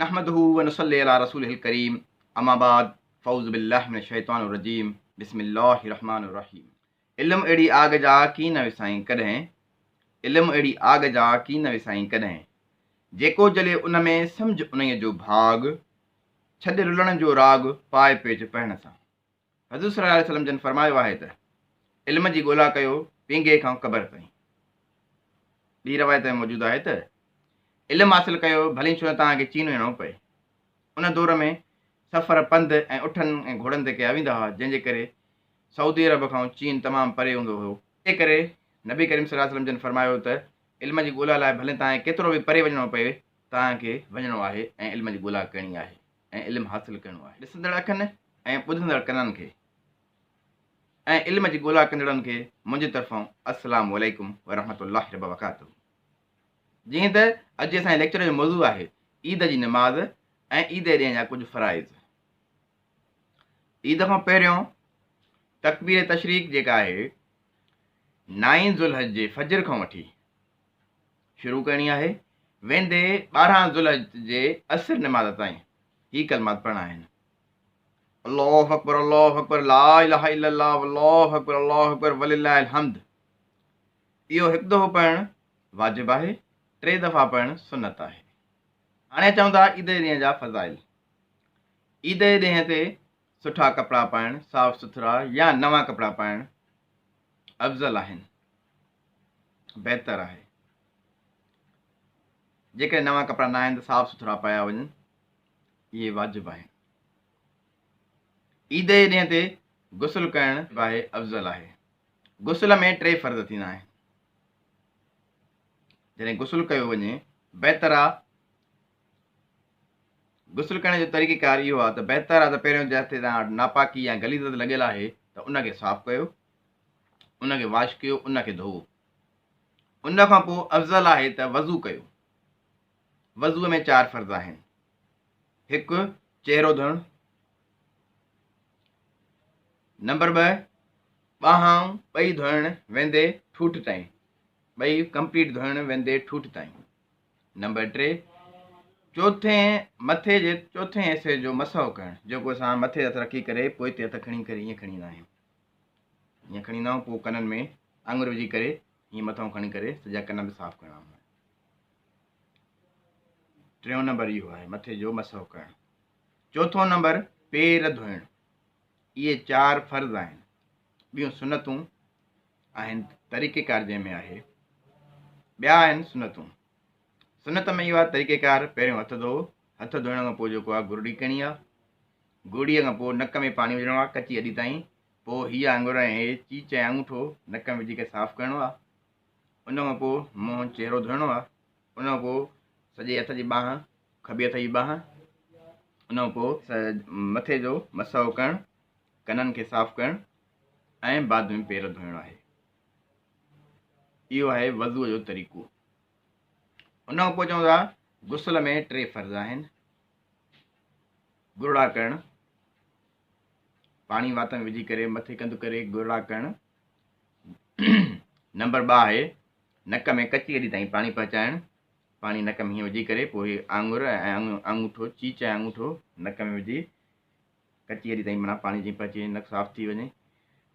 نحمده ونصلي علي رسوله الڪريم اما بعد فاعوذ بالله من الشيطان الرجيم بسم الله الرحمن الرحيم علم اهڙي آگ جا ڪين وسائين ڪڏهن علم اهڙي آگ جا ڪين وسائين ڪڏهن جيڪو جلي ان ۾ سمجھ انهيء جو ڀاڳ ڇڏ رلڻ جو راڳ پاء پيچ پهڻ سان. حضور صلي الله عليه وسلم جن فرمايو آهي ته علم جي ڳولا ڪيو پينگهي کان قبر تائين. ٻي روايت ۾ موجود آهي ته علم حاصل ڪيو ڀلي ڇو نه توهان کي چين وڃڻو پئي. ان دور ۾ سفر پنڌ ۽ اٺن ۽ گهوڙن تي ڪيا ويندا هئا جنهن جي ڪري سعودي عرب کان چين تمام پري هوندو هو. تنهن ڪري نبي ڪريم صلي الله عليه وسلم جن فرمايو ته علم جي ڳولا لاء ڀلي توهان کي ڪيترو به پري وڃڻو پئي توهان کي وڃڻو آهي ۽ علم جي ڳولا ڪرڻي آهي. ۽ علم حاصل ڪرڻو آهي. ڏسندڙ اکين ۽ ٻڌندڙ ڪنن کي ۽ علم جي ڳولا ڪندڙن کي منهنجي طرفان السلام عليڪم ورحمة الله وبرڪاته. جيئن ته اڄ اسان جي ليڪچر جو موضوع آهي عيد جي نماز ۽ عيد جي ڏينهن جا ڪجهه فرائض. عيد کان پهريون تڪبير تشريق جيڪا آهي نائين ذوالحج جي فجر کان وٺي شروع ڪرڻي آهي، ويندي 12 ذوالحج جي عصر نماز تائين هي ڪلمات پڙهڻا آهن، الله اڪبر الله اڪبر لا اله الا الله والله اڪبر الله اڪبر ولله الحمد. اهو هڪ دفعو پڙهڻ واجب آهي، ٽي دفعا پڙهڻ سنت آهي. هاڻي اچون ٿا عيد جي ڏينهن جا فضائل. عيد جي ڏينهن تي سٺا ڪپڙا پائڻ، صاف سٿرا يا نوان ڪپڙا پائڻ افضل آهن. بهتر آهي. جيڪڏهن نوان ڪپڙا نه آهن ته صاف سٿرا پايا وڃن، اهي واجب آهن. عيد جي ڏينهن تي غسل ڪرڻ به آهي افضل آهي. غسل ۾ ٽي فرض ٿيندا آهن. جڏهن غسل ڪيو وڃي بهتر آ غسل ڪرڻ جو طريقه ڪار اهو آ ته بهتر آ ته پهريون جتي توهان وٽ ناپاڪي يا غليظت لڳل آهي ته ان کي صاف ڪيو. ان کي واش ڪيو، ان کي ڌوئو. ان کان پوء افضل آهي ته وضو ڪيو. وضوء ۾ چار فرض آهن. هڪ، چهرو ڌوئڻ. نمبر 2، ٻانهون ٻئي ڌوئڻ ويندي ٺوٺ تائين. ٻئي ڪمپليٽ ڌوئڻ ويندي ٺوٺ تائين. نمبر 3، چوٿين مٿي جي چوٿين حصي جو مسح ڪرڻ، جيڪو اسان مٿي هٿ رکي ڪري پوئتي هٿ کڻي ڪري ائين کڻي ايندا آهيون. ائين کڻي ايندا آهيون پوء ڪنن ۾ آڱر وجهي ڪري ائين مٿان کڻي ڪري سڄا ڪن به صاف ڪرڻا هوندا آهن. ٽيون نمبر اهو آهي مٿي جو مسحو ڪرڻ. چوٿون نمبر پير ڌوئڻ. اهي چار فرض آهن. ٻيون سنتون آهن طريقيڪار جنهن ۾ آهي. ٻيا آهن سنتون. سنت ۾ اهو آهي طريقيڪار پهريون هٿ ڌوئو، هٿ ڌوئڻ کان پوء جيڪو آهي گرڙي ڪرڻي آهي. گرڙيء کان پوء نڪ ۾ پاڻي وجهڻو آهي ڪچي اڏي تائين. پوء هيء آڱر ۽ هي چيچ ۽ آڱوٺو نڪ ۾ وجهي ڪري صاف ڪرڻو آهي. ان کان پوء منهن چهرو ڌوئڻو آهي. ان کان پوء سڄي هٿ جي ٻانهن، کٻي هٿ جي ٻانهن، ان کان پوء مٿي جو مسحو ڪرڻ، ڪنن کي صاف ڪرڻ ۽ بعد ۾ پير ڌوئڻو آهي. اهو آهي وضوء جو طريقو. ان کان پوء چون ٿا غسل ۾ ٽي فرض آهن. گرڙا ڪرڻ، پاڻي وات ۾ وجهي ڪري مٿي ڪنڌ ڪري گرڙا ڪرڻ. نمبر 2 آهي نڪ ۾ ڪچي اڏي تائين پاڻي پهچائڻ. پاڻي نڪ ۾ هيئن وجهي ڪري پوء هي آڱر ۽ آڱوٺو، چيچ ۽ آڱوٺو نڪ ۾ وجهي ڪچي اڏي تائين معنيٰ پاڻي جيئن پهچي وڃي نڪ صاف ٿي وڃي.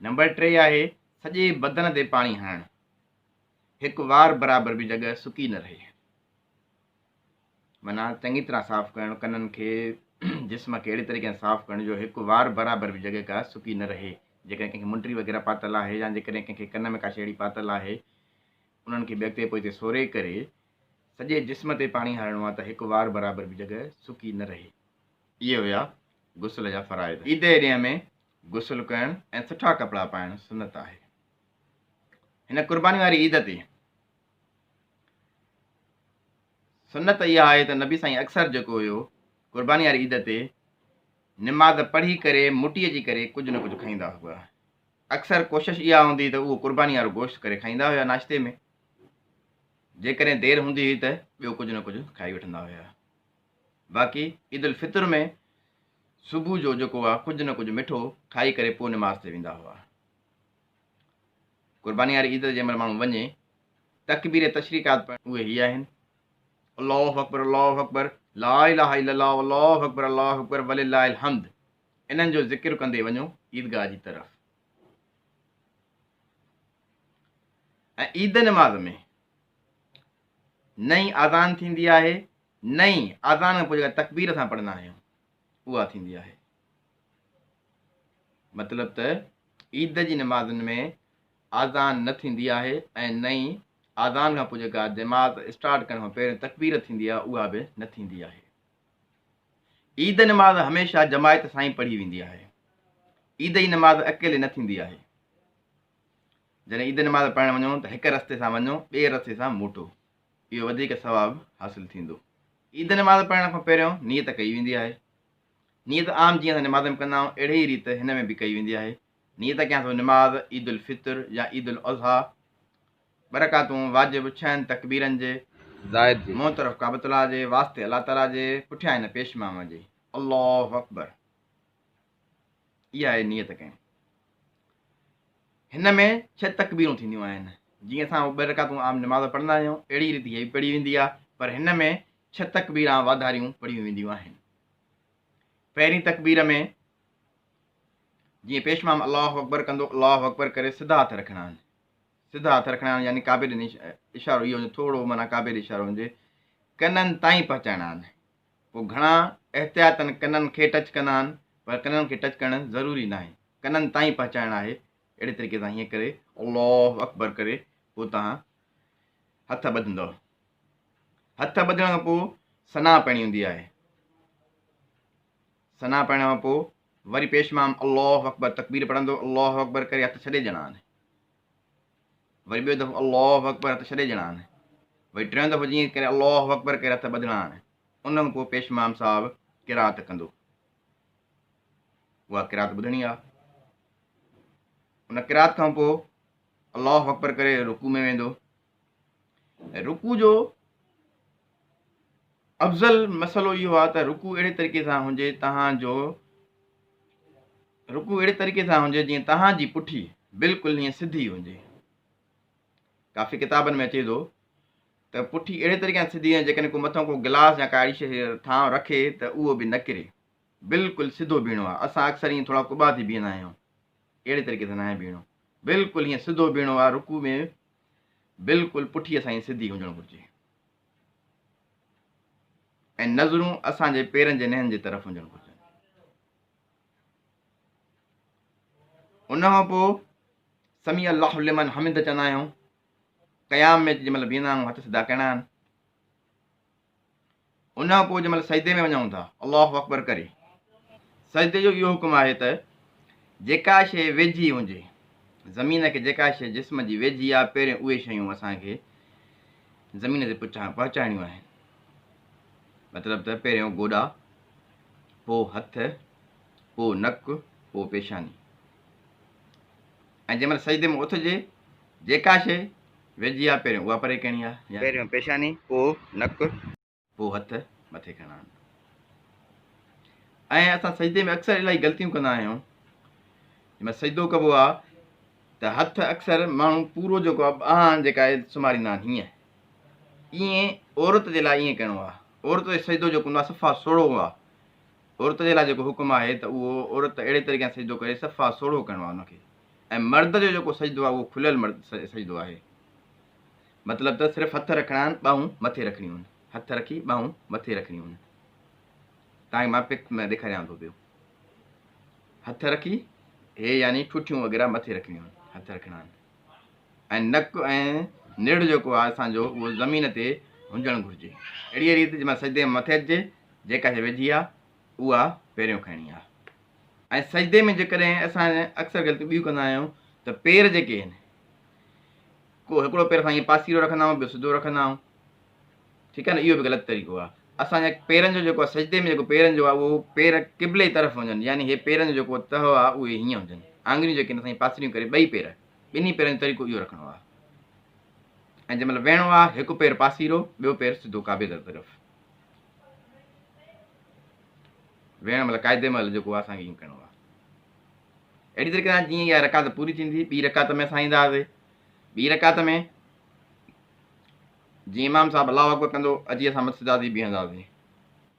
نمبر 3 آهي سڄي بدن تي پاڻي هڻڻ. هڪ وار برابر به جڳهه سڪي نه رهي. معنيٰ چڱي طرح صاف ڪرڻ، ڪنن کي، جسم کي اهڙي طريقي سان صاف ڪرڻ جو هڪ وار برابر به جڳهه ڪا سڪي نه رهي. جيڪڏهن ڪنهن کي منڊري وغيره پاتل آهي يا جيڪڏهن ڪنهن کي ڪن ۾ ڪا شيء اهڙي پاتل آهي، انهن کي به اڳتي پوئتي سوري ڪري سڄي جسم تي پاڻي هارڻو آهي ته هڪ وار برابر به جڳهه سڪي نه رهي. اهي هيا غسل جا فرائض. عيد جي ڏينهن ۾ غسل ڪرڻ ۽ سٺا ڪپڙا پائڻ سنت آهي. هن قرباني واري عيد تي سنت اها آهي ته نبي سائين اڪثر جيڪو هيو قرباني واري عيد تي نماز پڙهي ڪري مٽي جي ڪري ڪجهه نه ڪجهه کائيندا هئا. اڪثر ڪوشش اها هوندي ته اهو قرباني وارو گوشت ڪري کائيندا هيا ناشتي ۾. جيڪڏهن دير هوندي هئي ته ٻيو ڪجهه نه ڪجهه کائي وٺندا هيا. باقي عيد الفطر ۾ صبح جو جيڪو آهي ڪجهه نه ڪجهه مٺو کائي ڪري پوء نماز تي ويندا هئا. قرباني واري عيد تي جنهن مهل ماڻهو وڃي تڪبير تشريقات پڙهڻ اهي هي آهن، الله اڪبر الله اڪبر لا اله الا الله والله اڪبر الله اڪبر ولله الحمد انهن جو ذڪر ڪندي وڃو عيدگاهه جي طرف. ۽ عيد نماز ۾ نه ئي اذان ٿيندي آهي نه ئي اذان کان پوء جيڪا تڪبير اسان پڙهندا آهيون اها ٿيندي آهي. مطلب ته عيد جي نمازن ۾ اذان نه ٿيندي آهي ۽ نه ئي اذان کان پوء جيڪا جماعت اسٽارٽ ڪرڻ کان پهرين تڪبير ٿيندي آهي اها به نه ٿيندي آهي. عيد نماز هميشه جماعت سان ئي پڙهي ويندي آهي. عيد جي نماز اڪيلي نه ٿيندي آهي. جڏهن عيد نماز پڙهڻ وڃو ته هڪ رستي سان وڃو ٻئي رستي سان موٽو. اهو وڌيڪ ثواب حاصل ٿيندو. عيد نماز پڙهڻ کان پهريون نيت ڪئي ويندي آهي. نيت عام جيئن اسان نماز ۾ ڪندا آهيون اهڙي ئي ريت هن ۾ به ڪئي ويندي آهي. نيت ڪيان ٿو نماز عيد الفطر يا عيد الاضحيٰ ٻه رڪعتون واجب ڇهن تڪبيرن جي زائد جي. منهن طرف ڪعبة الله جي واسطي الله تعاليٰ جي پٺيان هن پيش امام جي. الله اڪبر اها آهي نيت ڪئين. هن ۾ ڇهه تڪبيرون ٿينديون آهن. جيئن اسان ٻه رڪعتون عام نماز پڙهندا آهيون اهڙي ريت هيء به پڙهي ويندي آهي پر هن ۾ ڇهه تڪبيران واڌاريون پڙهيون وينديون آهن. پهرين تڪبير ۾ جيئن پيش امام الله اڪبر ڪندو الله اڪبر ڪري سڌا هٿ رکڻا آهن. سڌا هٿ رکڻا آهن يعني ڪعبي ڏي اشارو اهو هجي ٿورو معنيٰ ڪعبي ڏي اشارو هجي ڪنن تائين پهچائڻا آهن. پوء گهڻا احتياطن ڪنن کي ٽچ ڪندا آهن پر ڪنن کي ٽچ ڪرڻ ضروري ناهي ڪنن تائين پهچائڻ آهي اهڙي طريقي سان هيئن ڪري الله اڪبر ڪري پوء توهان هٿ ٻڌندؤ. هٿ ٻڌڻ کان پوء ثنا پڙهڻي هوندي آهي. ثنا پڙهڻ کان پوء وري پيش امام الله اڪبر تڪبير پڙهندو الله اڪبر ڪري هٿ ڇڏي ڏيڻا آهن. وري ٻيو دفعو الله اڪبر هٿ ڇڏي ڏيڻا آهن. وري ٽيون دفعو جيئن ڪري الله اڪبر ڪري هٿ ٻڌڻا آهن. ان کان پوء پيش امام صاحب قرات ڪندو. اها قرات ٻڌڻي آهي. ان قرات کان پوء الله اڪبر ڪري رڪوع ۾ ويندو. رڪوع جو افضل مسئلو اهو آهي ته رڪوع اهڙي طريقي سان هجي تهان جو رڪوع اهڙي طريقي سان هجي جيئن تهان جي پٺي بلڪل هيئن سڌي هجي. ڪافي ڪتابن ۾ اچي ٿو ته پٺي اهڙي طريقي سان سڌي هجي جيڪڏهن ڪو مٿان ڪو گلاس يا ڪا اهڙي شيء ٿانء رکي ته اهو به نه ڪري. بلڪل سڌو بيهڻو آهي. اسان اڪثر ائين ٿورا ڪٻا ٿي بيهندا آهيون. اهڙي طريقي سان ناهي بيهڻو. بلڪل هيئن سڌو بيهڻو آهي رڪوع ۾ بلڪل پٺي اسان جي سڌي هجڻ گهرجي ۽ نظرون اسان جي پيرن جي نهن جي طرف هجڻ گهرجن. ان کان پوء سميع الله لمن حمد چوندا آهيون. قيام ۾ جنهن مهل بيهندا آهيون هٿ سڌا ڪرڻا آهن. ان کان پوء جنهن مهل سجدي ۾ وڃون ٿا الله اڪبر ڪري سجدي جو اهو حڪم آهي ته جيڪا شيء ويجهي هجي زمين کي جيڪا شيء جسم جي ويجهي آهي پهريون اهي شيون اسان کي زمين تي پهچائڻيون آهن. مطلب ته پهريون گوڏا پوء هٿ پوء نڪ پوء پيشاني ۽ جنهن مهل سجدي مان اٿجي جيڪا شيء ويجهي آهي پهريون اها پري ڪرڻي آهي. پهريون پيشاني پوء نڪ پوء هٿ مٿي کڻڻا آهن. ۽ اسان سجدي ۾ اڪثر الاهي غلطيون ڪندا آهيون. جنهن مهل سجدو ڪبو آهي ته هٿ اڪثر ماڻهو پورو جيڪو آهي ٻانهن جيڪا آهي سمهاريندا آهن هيئن. ائين عورت جي لاء ائين ڪرڻو آهي. عورت جو سجدو جيڪو هوندو آهي صفا سوڙهو آهي. عورت جي لاء جيڪو حڪم آهي ته اهو عورت اهڙي طريقي سان سجدو ڪري صفا سوڙهو ڪرڻو آهي ان کي. ۽ مرد جو جيڪو سجدو آهي اهو کليل مرد سجدو آهي. مطلب ته صرف هٿ رکڻا آهن ٻانهون مٿي رکڻيون آهن. هٿ رکي ٻانهون مٿي رکڻيون آهن. توهان کي مان پڪ ۾ ڏيکاريان ٿو پيو. هٿ رکي هي يعني ٺوٺيون وغيره مٿي رکڻيون آهن. هٿ رکڻا آهن. ۽ نڪ ۽ نرڙ جيڪو آهي اسان جو اهو زمين تي هجڻ گهرجي. اهڙيء ريت جنهن مهل سجدي ۾ مٿي اچجي جيڪا شيء ويجهي آهي اها پهريون کڻڻي آهي. ۽ سجدي ۾ جيڪڏهن اسان اڪثر غلطيون ٻيون ڪندا آهيون ته پير جيڪي آهن ڪو هڪڙو پير اسان ائين پاسيرو رکندا آهيون ٻيو سڌو رکندا آهيون ٺيڪ آهي نه اهو به غلط طريقو آهي اسان جي پيرن جو جيڪو سجدي ۾ جيڪو پيرن جو آهي اهو پير قبلي طرف هجن يعني هي پيرن جو جيڪو تهه آهي اهي هيئن هجن آڱريون جيڪي اسان پاسيريون ڪري ٻئي پير ٻنهي پيرن جو طريقو اهو رکڻو آهي ۽ جنهن مهل ويهڻو آهي هڪ پير پاسيرو ٻيو پير سڌو ڪعبي طرف ويهڻ مهل قاعدي مهل جيڪو آهي اسان کي ائين ڪرڻو آهي. اهڙي طريقي سان جيئن اها رڪعت پوري ٿيندي ٻي رڪعت ۾ اسان اينداسين. ٻي رڪعت ۾ جيئن امام صاحب الله اڪبر ڪندو اچي اسان مسجد ٿي بيهنداسين.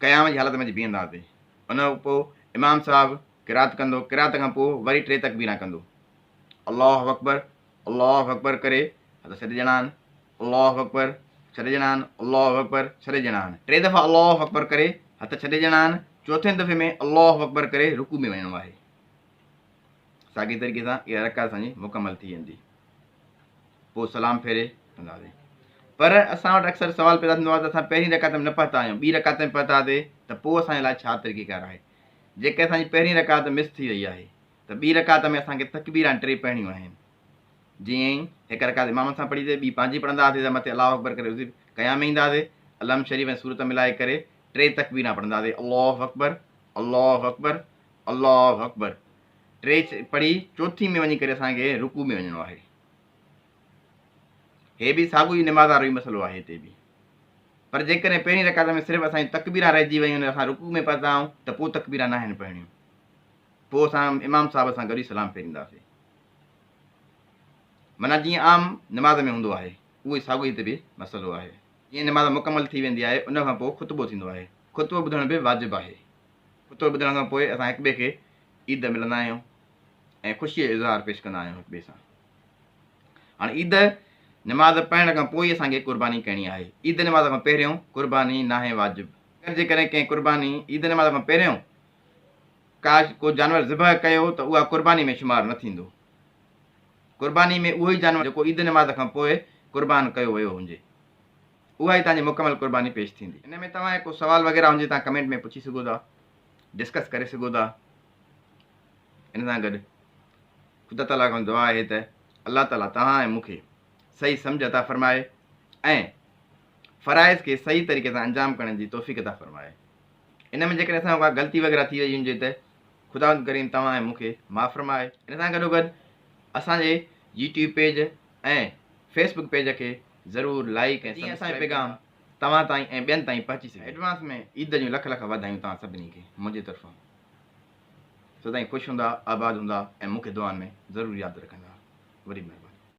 قيام جي حالت ۾ اچي بيهنداسين. ان کان پوء امام صاحب قرات ڪندو، قرات کان پوء وري ٽي تڪبيران ڪندو. الله اڪبر الله اڪبر ڪري هٿ ڇڏي ڏيڻا آهن، الله اڪبر ڇڏي ڏيڻا آهن، الله اڪبر ڇڏي ڏيڻا آهن. ٽي دفعا الله اڪبر ڪري هٿ ڇڏي ڏيڻا آهن، چوٿين دفعي ۾ الله اڪبر ڪري رڪوع ۾ وڃڻو آهي. ساڳي طريقي سان اها رڪعت اسان جي مڪمل ٿي ويندي. پوء سلام ڦيري ڪنداسين. پر اسان وٽ اڪثر سوال پيدا ٿيندو آهي ته اسان پهرين رڪعت ۾ نه پهتا آهيون، ٻي رڪعت ۾ پهتاسين ته پوء اسان جي لاء ڇا طريقيڪار آهي؟ جيڪڏهن اسان جي پهرين رڪعت مس ٿي وئي آهي ته ٻي رڪعت ۾ اسان کي تڪبيران ٽي پڙهڻيون آهن. جيئن ئي هڪ رڪعت امام سان پڙهي سي، ٻي پنهنجي پڙهنداسين ته مٿي الله اڪبر ڪري اٿي قيام ۾ اينداسين، الحمد شريف ۽ سورت ملائي ڪري ٽي تڪبيران پڙهنداسين، الله اڪبر، الله اڪبر، الله اڪبر. ٽي پڙهي چوٿين ۾ وڃي ڪري اسان کي رڪوع ۾ وڃڻو آهي. هي به ساڳيو ئي نماز وارو ئي مسئلو آهي هتي به. پر جيڪڏهن پهرين رڪعت ۾ صرف اسان جون تڪبيران رهجي ويون ۽ اسان رڪوع ۾ پهتا آهيون ته پوء تڪبيران ناهن پڙهڻيون. پوء اسان امام صاحب سان گڏ ئي سلام ڦيرينداسين. معنيٰ جيئن عام نماز ۾ هوندو آهي اهو ئي ساڳيو هتي به مسئلو آهي. جيئن نماز مڪمل ٿي ويندي آهي ان کان پوء خطبو ٿيندو آهي. خطبو ٻڌڻ به واجب آهي. خطبو ٻڌڻ کان پوء اسان هڪ ٻئي کي عيد ملندا آهيون ۽ خوشيء جو اظهار پيش ڪندا آهيون هڪ ٻئي سان. هاڻي عيد نماز پڙهڻ کان پوء ئي اسان کي قرباني ڪرڻي آهي. عيد نماز کان پهريون قرباني ناهي واجب. اگر جيڪڏهن ڪنهن قرباني عيد نماز کان پهريون ڪا ڪو جانور ذبح ڪيو ته اها قرباني ۾ شمار نه ٿيندو. قرباني ۾ اهو ئي جانور جيڪو عيد نماز کان پوء قربان ڪيو ويو هجي. اها ئي توهان جي مڪمل قرباني پيش ٿيندي. ان ۾ توهان کي ڪو سوال وغيره هجي توهان ڪمينٽ ۾ پڇي سگهو ٿا. ڊسڪس ڪري سگهو ٿا. ان سان گڏ خدا تعاليٰ کان دعا آهي ته الله تعاليٰ توهان ۽ مون کي صحيح سمجهه عطا فرمائي ۽ فرائض کي صحيح طريقي سان انجام ڪرڻ جي توفيق عطا فرمائي. ان ۾ جيڪڏهن اسان کان ڪا غلطي وغيره ٿي وئي هجي ته خداوند ڪريم توهان ۽ مون کي معاف فرمائي. ان سان گڏوگڏ اسان جي يوٽيوب پيج ۽ فيسبڪ پيج کي ضرور لائيڪ ۽ جيئن اسان جو پيغام توهان تائين ۽ ٻين تائين پهچي سگهي. ايڊوانس ۾ عيد جون لک لک واڌايون توهان سڀني کي منهنجي طرفان. سدائين خوش هوندا، آباد هوندا ۽ مون کي دعائن ۾ ضرور ياد رکندا. وڏي مهرباني.